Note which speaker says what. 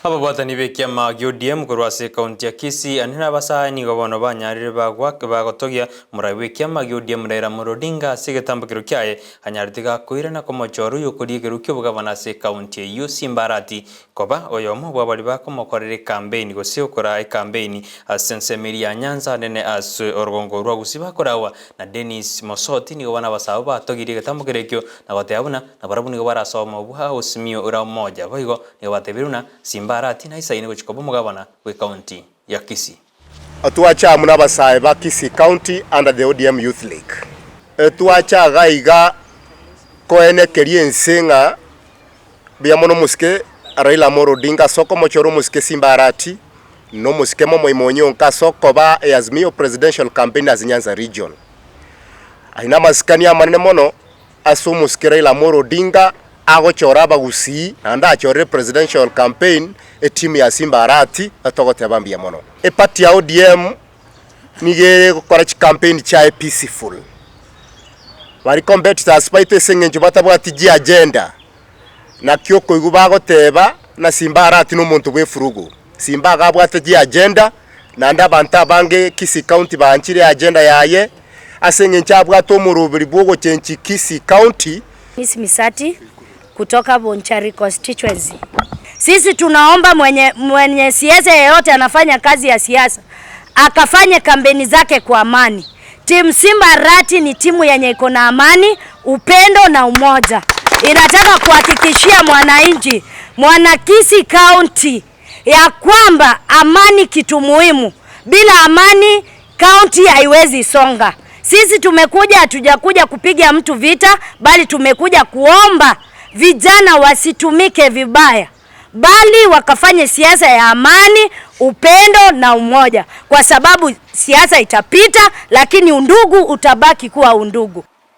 Speaker 1: Ababwatani b'ekiama gia ODM korwa ase ekaunti ya Kisii ande nabasae nigo bono banyarire bagotogia omorai bw'ekiama gia ODM Raila Amolo Odinga ase egetambokero kiaye anyarete gakoirana komochora oyokoria ekerogo ki'obogabana ase ekaunti eyio Simba Arati koba oyomo bw'abaria bakomokorera ekambeini gose okoraa ekambeini ase ensemo eria ya Nyanza anene ase orogongo rwa Gusii bakorawa na Dennis Mosoti nigo bono abasae abwo batogirie egetambokero ekio na goteba buna nabarabwo nigo barasome obwa Azimio la Umoja boigo Nigo batebire buna Simba Arati naisaine gochia koba omogabana bw'ekaunti ya Kisii.
Speaker 2: Twacha amo nabasae ba Kisii County under the ODM Youth League. Twacha iga iga koenekeria ense ng'a mbuya mono omosike Raila Amolo Odinga ase okomochora omosike Simba Arati na omosike Momoima Onyonka ase okoba Azimio Presidential Campaign as Nyanza Region. Ayio namasikani amanene mono Ase omosike Raila Amolo Odinga agochora abagusii naende achorire presidential campaign etimu ya Simba Arati togoteba mbuya mono. Eparty ya ODM nigo egokora chicampaign chiaye peaceful. Baria competitors baito ase eng'encho batabwati chiagenda naki okoigwa bagoteba na Simba Arati nomonto bwefurugu. Simba iga abwate chiagenda naende abanto abange Kisii County baanchire eagenda yaye. Ase engencho abwate omoroberi bw'ogochenchia Kisii County.
Speaker 3: Miss Misati kutoka Bonchari constituency. Sisi tunaomba mwenye, mwenye siasa yeyote anafanya kazi ya siasa akafanye kampeni zake kwa amani. Timu Simba Arati ni timu yenye iko na amani, upendo na umoja. Inataka kuhakikishia mwananchi, mwana Kisii County ya kwamba amani kitu muhimu. Bila amani kaunti haiwezi songa. Sisi tumekuja, hatujakuja kupiga mtu vita, bali tumekuja kuomba vijana wasitumike vibaya, bali wakafanye siasa ya amani, upendo na umoja, kwa sababu siasa itapita, lakini undugu utabaki kuwa undugu.